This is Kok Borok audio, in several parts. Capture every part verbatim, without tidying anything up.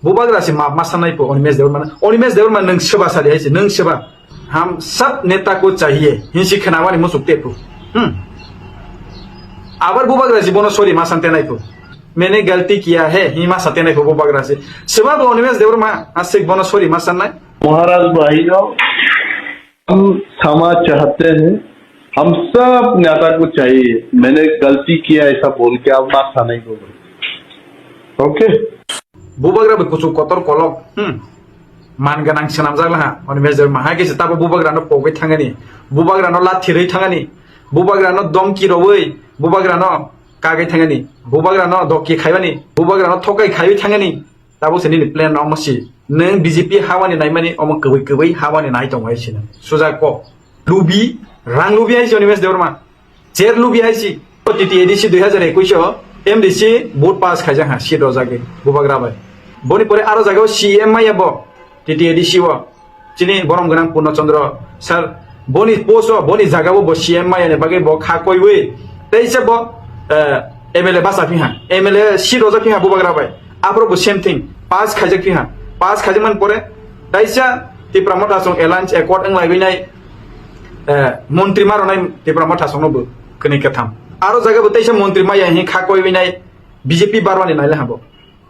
Bubagra se map ma sanai po Animesh Debbarma. Animesh Debbarma nwng seba sadi hai se, nwng seba. Hum sab neta ko chahiye. Hinsi khana wani musuk tepu. Hmm. Abar bubagra se bono sorry ma sante nai po. Maine galti kiya hai, hi ma sante nai po bubagra se. Seba bo Animesh Debbarma, asik bono sorry ma sanai. महाराज भाई लोग, हम क्षमा चाहते हैं, हम सब नेता को चाहिए, मैंने गलती किया ऐसा बोल के आप माफ नहीं बोलो। Okay? Bubagra bo kuchuk kotor kolok, hmm. Man ganang swnamjak laha, Animesh Debbarma hai khe se tabo bubagra no pogwi thangani, bubagra no lathi rwi thangani, bubagra no domki rwi, bubagra no kagwi thangani, bubagra no doki khaibani, bubagra no thokai khaiwi thangani. Tabuk se nini plan no omo si. Nwng B J P hawani naimani omo kwbwi kwbwi hawani nai tongo hai se nwng. Sujak kok. Lubi, rang lubi hai se Animesh Debbarma. Chair lubi hai se. T T A D C dui hazar ekush o M D C vote pass khaijak ha, seat rojagwi Bubagra bai. Boni pore aro jaga o C M maya bo T T A D C o. Chini borom gwnang Purno Chandra sir, boni post o, boni jaga o bo C M maya ni bagwi bo kha koiwi. Teisa bo, eh, M L A basa phi ha, M L A seat rojak phi ha Bubagra bai. Aphuru bo same thing, pass khaijak phi ha. Pass khaijak man pore, teisa Tipra Motha song alliance accord wng laiwi nai, eh, montri ma rwnai Tipra Motha song no bo kwnwi kwtham. Aro jaga bo teisa montri maya hi kha koiwi nai B J P barwani nai le ha bo.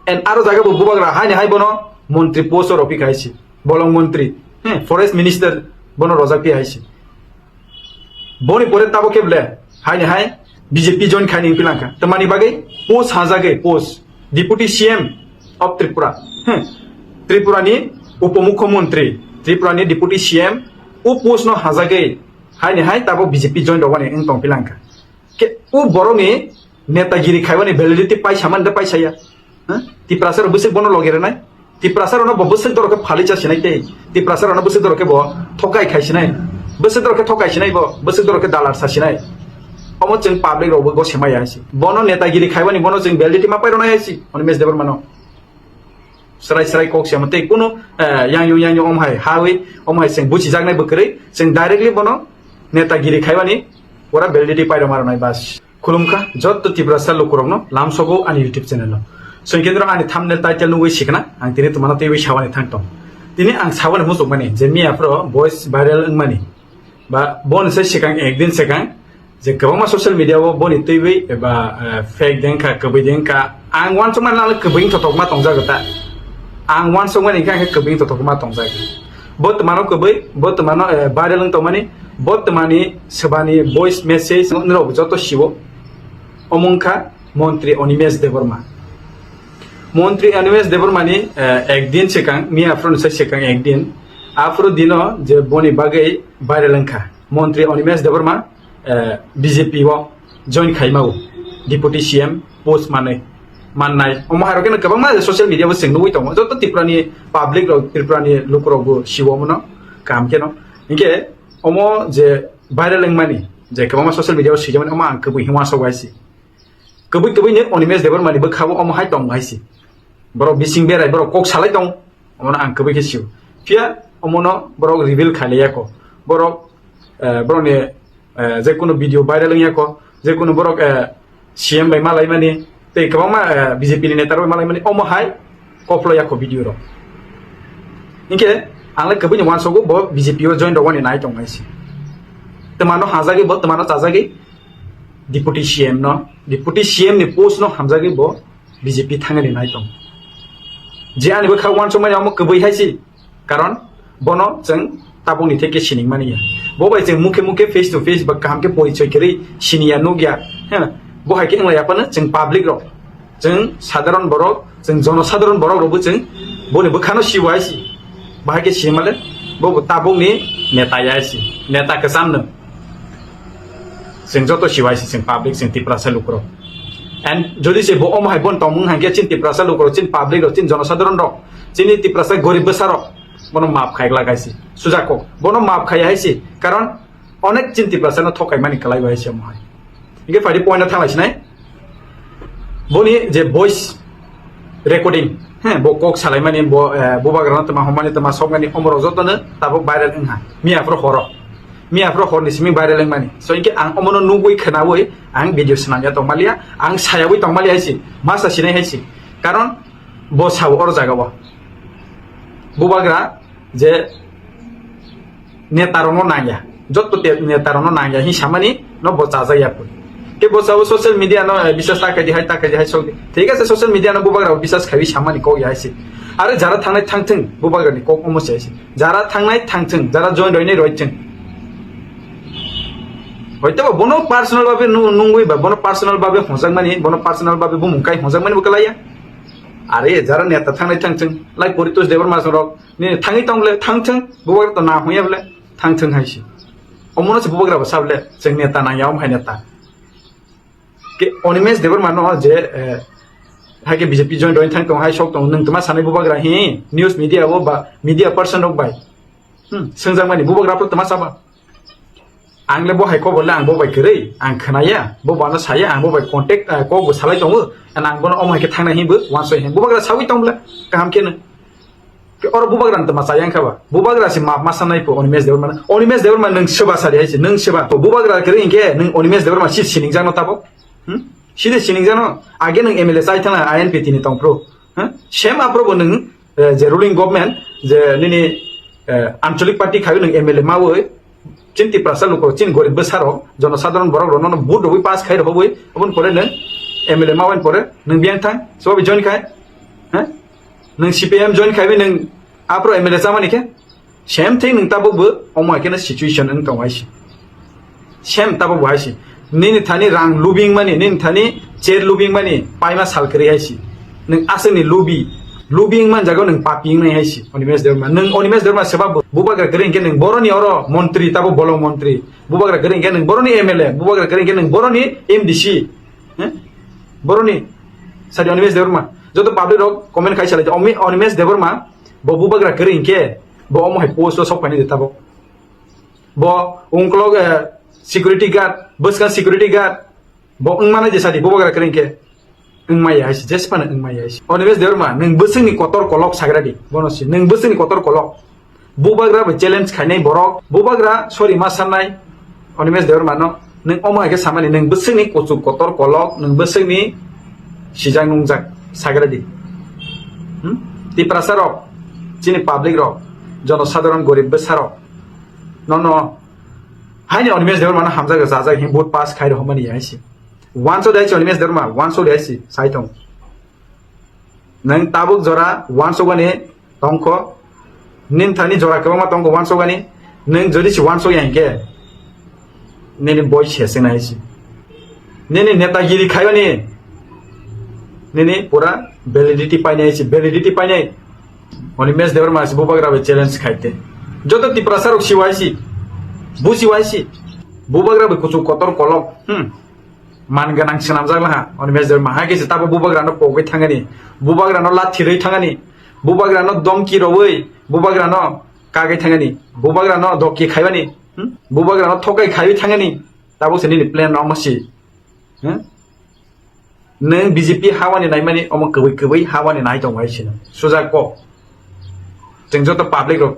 And aro jaga bo Bubagra hai ni hai bono montri post o rw phi kha hai se. Bolong montri, he, forest minister bono rojak phi hai se. Boni pore tabo khe ble, hai ni hai B J P join khai ni wng phi lang kha. Tamani bagwi post hajagwi post, Deputy C M of Tripura, he, Tripura ni Upomukhyamantri, Tripura ni Deputy C M, o post no hajagwi hai ni hai tabo B J P join rwani wng tong phi lang kha. Khe o borok ni netagiri khaibani validity paisa man de paisa ya. Ha? Tiprasa rok bwswk bono logi rwnai. Tiprasa rokno bo bwswk dorok khe phali cha sinai tei. Tiprasa rokno bwswk dorok khe bo thokai khai sinai. Bwswk dorok khe thokai sinai bo, bwswk dorok khe dalar sa sinai. Omo chwng public rok bo go semai ya si. Bono netagiri khaibani bono chwng validity ma pai rwnai si. Animesh Debbarma no. Srai srai kok se tei kuno, eh, yang yung yang yung om hai hawi, om hai seng buchi jaknai bwkrwi, seng directly bono netagiri khaibani pura validity pai rwnai bas. Khulumkha jotto Tiprasa lukurokno lamsogo ani YouTube channel o. Sengkendro ani thumbnail title nugwi sikna ang tini tumano teiwi sawani thangtong. Tini ang sawani muchukmani je miya phro voice viral wngmani. Ba boni se sikang ekdin sikang je kwbangma social media o boni twiwi eba, eh, fake dengkha, kwbwi dengkha. Ang wansukmani nang kwbwi wng thothokma tongjago ta. Ang wansukmani khe kwbwi wng thothokma tongjago. Bo twmano kwbwi, bo twmano, eh, viral wng tongmani, bo twmani swbani voice message nrok joto siwo. Omo wngkha Montri Animesh Debbarma. Montri Animesh Debbarma ni, eh, ekdin sikang, miya phro ni sai sikang ekdin, aphro dino je boni bagwi viral wngkha. Montri Animesh Debbarma, eh, B J P o join khaimao, Deputy C M post manwi mannai. Omo hai rok khe kwbangma social media o chwng nugwi tongo. Joto Tripura ni public rok, Tripura ni lukurok bo siwo omono kaham kheno. Hinkhe omo je viral wngmani, je kwbangma social media o swijamani, omo ang kwbwi hwnwi uansukgo hai se. Kwbwi kwbwi ni Animesh Debbarma ni bwkha o omo hai tongo hai se. Borok bising berai, borok kok salai tongo. Omono ang kwbwi khe sio. Phiya omono borok reveal khailai yako. Borok, eh, borokni, eh, je kunu video viral wng yako, je kunu borok, eh, C M bai malaimani, tei kwbangma, eh, B J P ni neta rok bai malaimani, omo hai koplo yako video rok. Hinkhe ang le kwbwi ni uansukgo bo B J P o join rwani nai tong hai se. Twmano hajagwi bo, twmano chajagwi Deputy C M no, Deputy C M ni post no hamjagwi bo B J P thangwi nai tong. Je ani bwkha uansukmani omo kwbwi hai se. Karon bono chwng tabukni theke siningmani ya. Bo bai chwng mukhe mukhe face to face ba kaham khe porichoi kwrwi siniya nukya. He, bo hai khe wngla yaphano chwng public rok, chwng sadharon borok, chwng jonosadharon borok rokbo chwng boni bwkhano sibo hai se. Bahai khe simale bo bo tabukni neta ya hai se. Neta kwchamno. Chwng joto sibo hai se, chwng public, chwng Tiprasa lukurok. And jodi se bo omo hai bon tongmung hai khe chini Tiprasa lukurok, chini public rok, chini jonosadharon rok, chini Tiprasa gorib bwsarok, bono maaf khai glak hai se. Sujak kok. Bono maaf khai hai se. Karon onek chini Tiprasa no thokai mani kwlai bo hai se omo hai. Hinkhe phaidi point o thanglai sinai. Boni je voice recording, he, bo kok salaimani, bo, eh, bubagrano tama homani tama sokmani omorok jotono tabuk viral wngha. Miya phro horo. Miya phro horni simi viral wngmani. So hinkhe ang omono nugwi khwnawi ang video swnamya tongmaliya, ang sayawi tongmaliya hai se. Masa sinai hai se. Karon Bo sao oro jaga o. Bubagra je neta rokno nangya. Jotto te-, neta rokno nangya hin samani no bo chajak ya pun. Ke bo sao social media no, eh, bisas ta kaidi hai, ta kaidi hai sok. Thik ase, social media no bubagra bisas khaiwi samani kok ya hai se. Are jara thangnai thangthung, bubagra ni kok omo se hai se. Jara thangnai thangthung, jara join roinai roichung. Hoito ba bono personal babe nu-, nungwi ba, bono personal babe hojak mani, bono personal babe bumung kai hojak mani bo kalaya. Are jara neta thangnai thangthung, lai Paritosh Debbarma rok, ni thangwi tong le thangthung, bubagra to na hoya bole, thangthung hai se. Omono se bubagra ba sable, cheng neta nangya om hai neta. Ke Animesh Debbarma no je, eh, hai ke B J P join roin thang tong hai sok tong, nung tuma sanai bubagra hi, news media o ba, media person rok bai. Hmm, sengjakmani bubagra pho toma saba. Ang le bo hai kobor le ang bo bai kwrwi, ang khnaya, bo bano saya, ang bo bai contact, eh, kok bo salai tongo, and ang bono omo hai khe thangnai hinwi wansoi hin. Bubagra sawi tong bla, kaham khe nw. Ke oro bubagra toma chaya wngkha ba. Bubagra se map ma sanai pho Animesh Debbarma. Animesh Debbarma nwng seba sari hai se, nwng seba. To bubagra kwrwi hinkhe nwng Animesh Debbarma si siningjak no tabo. Hmm? Side siningjak no. Age nwng M L A chai thangna I N P T ni tong phru. Hmm? Same apro bo nwng eh, je ruling government, je nini, eh, ancholik party khawi nwng M L A mawi, chini Tiprasa luko, chini gorib bwsarok, jonosadharon borok rok nono vote rwwi pass khai rwwi, aboni pore nwng M L A mawi pore nwng biyang thang, sobi join khai, ha? Nwng C P I M join khaiwi nwng apro M L A chamani khe, same thing nwng tabuk bo omo hai kheno situation wng tong hai se. Same tabuk bo hai se. Nini thani rang lubing mani, nini thani chair lubing mani, paima sal kwrwi hai se. Nwng aswkni lubi, lubi wng man jago nwng papi wngnai hai se. Animesh Debbarma, nwng Animesh Debbarma seba bo, bubagra kwrwi hinkhe nwng boroni oro montri, tabo bolong montri. Bubagra kwrwi hinkhe nwng boroni M L A, bubagra kwrwi hinkhe nwng boroni M D C. He? Boroni sadi Animesh Debbarma. Joto public rok comment khai salai, Omi-, Animesh Debbarma, bo bubagra kwrwi hinkhe, bo omo hai post o sok painai de tabo. Bo ungkolog, eh, security guard, bwskang security guard, bo wngmano je sadi bubagra kwrwi hinkhe wngmaya hai se, jesphano wngmaya hai se. Animesh Debbarma, nwng bwswkni kotor kolok sagra di, bono se, nwng bwswkni kotor kolok. Bubagra bai challenge khainai borok, bubagra sorry ma sannai, Animesh Debbarma no, nwng omo hai khe samani, nwng bwswkni kuchuk kotor kolok, nwng bwswkni sijak nungjak sagra di. Hmm? Tiprasa rok, chini public rok, jonosadharon gorib bwsa rok, nono haini Animesh Debbarma no hamjak jajak hin vote pass khai rohormani hai se. Wansok de hai se Animesh Debbarma, wansok de hai se, sai tong. Nwng tabuk jora wansugani tongkho, nini thani jora kwbangma tongkho wansugani, nwng jodi se wansuk ya hinkhe, nini boi se sengna hai se. Nini netagiri khaibani, nini pura validity painai hai se, validity painai. Animesh Debbarma se bubagra bai challenge khaite. Joto Tiprasa rok siwai se, busiwai se, bubagra bai kuchuk kotor kolok, hmm. Man gwnang swnamjak laha, Animesh Debbarma. Hai khe se tabo bubagrano pogwi thangani, bubagrano lathi rwi thangani, bubagrano domki rwi, bubagrano kagwi thangani, bubagrano dokki khaibani, hmm? Bubagrano thokai khaiwi thangani, tabo se nini plan no omo si. Hmm? Nwng B J P hawani naimani omo kwbwi kwbwi hawani nai tongo hai sino. Sujak kok. Chwng joto public rok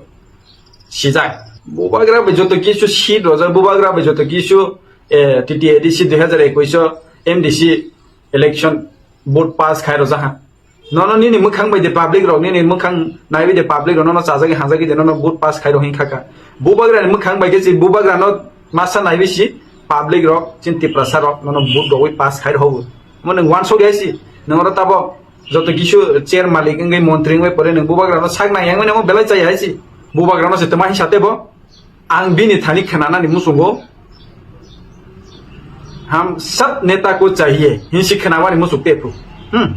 sijak. Bubagra bai joto kisu seat rojak, bubagra bai joto kisu, eh, T T A D C dui hazar ekush o M D C election vote pass khai rojak ha. Nono nini mwkhang bai de public rok, nini mwkhang naiwi de public rok, nono chajagwi hanjagwi de nono vote pass khai rok hin khaka. Bubagra ni mwkhang bai khe si bubagra no masa naiwi si public rok, chin Tiprasa rok, nono vote rogwi pass khai rok. Mo nwng wansok ya si, nwng oro tabo joto kisu chair malik wngwi montri wngwi pore nwng bubagra no sak nai yang mani mo belai chaya hai si. Bubagra no se tama hin sate bo. Ang bini thani khnanani muchungo, "Hum sab neta ko chahiye," hinsi khnawani muchuk tephu. Hmm.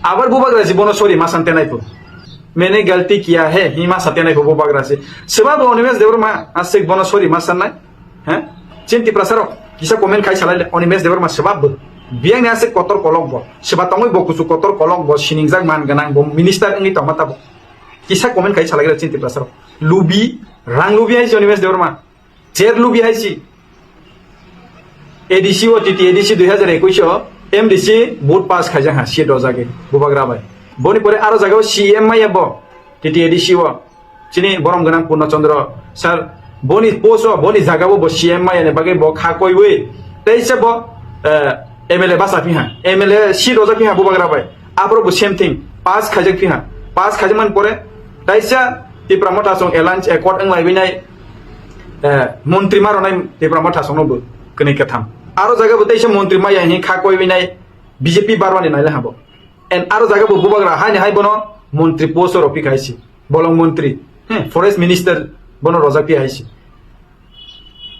Abar bubagra si bono sorry ma san tenai phu. "Maine galti kiya hai," hi ma sa tenai phu bubagra si. Sebab bo Animesh Debbarma asik bono sorry ma san nai. He? Chin Tiprasa rok kisa comment khai salai le, Animesh Debbarma sebab bo. Biyang ni asik kotor kolok bo. Seba tongoi bo kuchuk kotor kolok bo, siningjak man gwnang bo, minister wngwi tongma tabo. Kisa comment khai salai le Chin Tiprasa rok. Lubi, rang lubi hai si Animesh Debbarma. Chair lubi hai si. A D C o, T T A D C dui hazar ekush o M D C vote pass khaijak ha, seat rojagwi, bubagra bai. Boni pore aro jaga o C M maya bo, T T A D C o. Chini borom gwnang Purno Chandra sir, boni post o, boni jaga o bo C M maya ni bagwi bo kha koiwi. Tei se bo, eh, M L A basa phi ha, M L A seat rojak phi ha bubagra bai. Aborok bo same thing, pass khaijak phiha, pass khaijak man pore taisa Tipra Motha song alliance accord wng lai binai, eh, montri ma ronai Tipra Motha song no bo kwnwi katham. Aro jaga bo taisa montri ma ya hin kha koi binai B J P barwani naile habo. And aro jaga bo bubagra haini hai bono montri post ro phi khaisi, bolong montri, he, forest minister bono rojak phi haisi.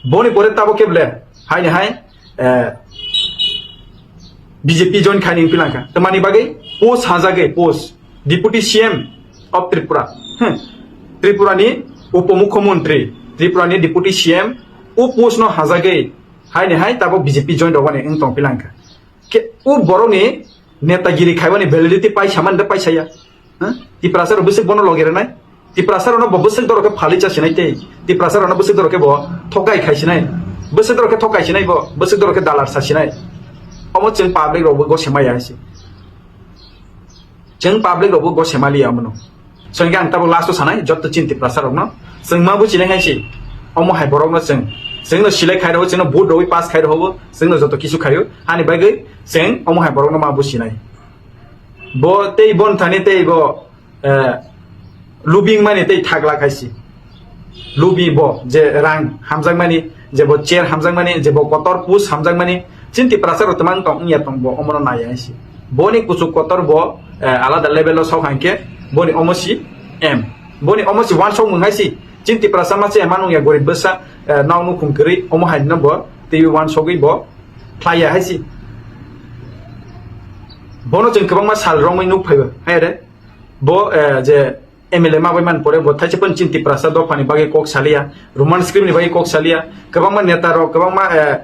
Boni pore tabo keble haini hai, eh, B J P join khaini wng pilangkha. Tamani bagwi post hajagwi post Deputy C M of Tripura. Hmm. Tripura ni Upomukhyamantri, Tripura ni Deputy C M o post no hajagwi haini hai tabo B J P join rogani wng tong pilangkha. Ke o borok ni netagiri khaibani validity paisa man de paisa ya. Huh? Tiprasa rok bwswk bono logi rwnai. Tiprasa rok no bo bwswk dorok khe phali cha sinai tei. Tiprasa rok no bwswk dorok khe bo thokai khai sinai. Bwswk dorok khe thokai sinai bo. Bwswk dorok khe dalar sa sinai. Omo chwng public rok bo gose maya hai se. Chwng public rok bo gose mali ya omo no. Chwng khe ang tabo last o sanai jotto chini Tiprasa rok no. Chwng ma buchi nai hai se. Omo hai borok no chwng. Chwng no select khai rw, chwng no vote rw pass khai rw bo. Chwng no jotto kisu khaio. Ani bagwi chwng omo hai borok no ma buchi nai. Bo tei bon thani tei bo, eh, lubing mani tei thagla khaisi. Lubi bo je rang hamjakmani, je bo chair hamjakmani, je bo kotor pus hamjakmani, chini Tiprasa rok twmang tong wngya tong bo omono naiya haisi. Boni kuchuk kotor bo, eh, alada level o sok hangke boni omo si M. Boni omo si wansok mung haisi. Chini Tiprasa mase eman wngya gorib bwsa, eh, nok nukhung kwrwi omo hai no bo tei wansogwi bo khlaiya haisi. Bono chwng kwbangma sal romwi nuk phaibo. Hai re, bo, eh, je M L A ma bai man pore bo thaisa pon chini Tiprasa dophani bagwi kok saliya, Roman script ni bagwi kok saliya, kwbangma neta rok, kwbangma, eh,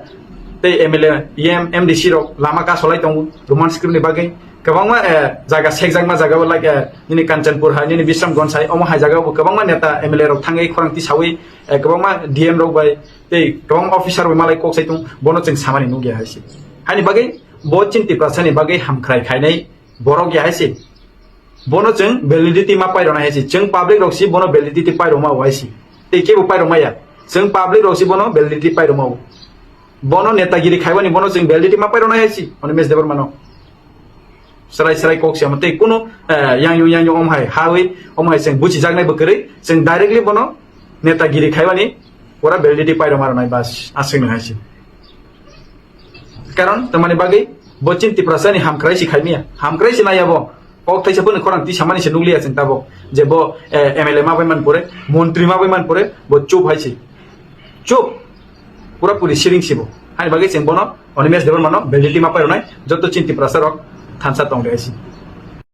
tei M L A, E M, M D C rok lama kasolai tongo Roman script ni bagwi. Kwbangma, eh, jaga sekjakma jaga bo like, eh, nini Kanchanpur hai, nini Bisramganj hai, omo hai jaga bo kwbangma neta M L A rok thangwi khorang tisawi, eh, kwbangma D M rok bai tei kwbangma officer bai malai kok sai tong, bono chwng samani nukya hai se. Haini bagwi bo chini Tiprasa ni bagwi hamkrai khainai borok ya hai se. Bono chwng validity ma pairona hai se. Chwng public rok si bono validity pairoma hai se. Tei kebo pairoma ya. Chwng public rok si bono validity pairoma o. Bono netagiri khaibani bono chwng validity ma pairona hai se. Animesh Debbarma no. Srai srai kok se tei kuno, eh, yang yung yang yung om hai hawi om hai chwng buchi jaknai bwkri chwng directly bono netagiri khaibani pura validity pairoma ronai bas aswk nang hai se. Karon tamani bagwi bo chini Tiprasa ni hamkrai si khaimiya, hamkrai si naiya bo. Kok thaisa phone khorang tisamani se nukliya chwng tabok je bo, eh, M L A ma bai man pore, montri ma bai man pore, bo chup hai se. Chup. Pura puri siring sibo. Haini bagwi chwng bono Animesh Debbarma no validity ma pairwnai joto chini Tiprasa rok thansa tong de hai se.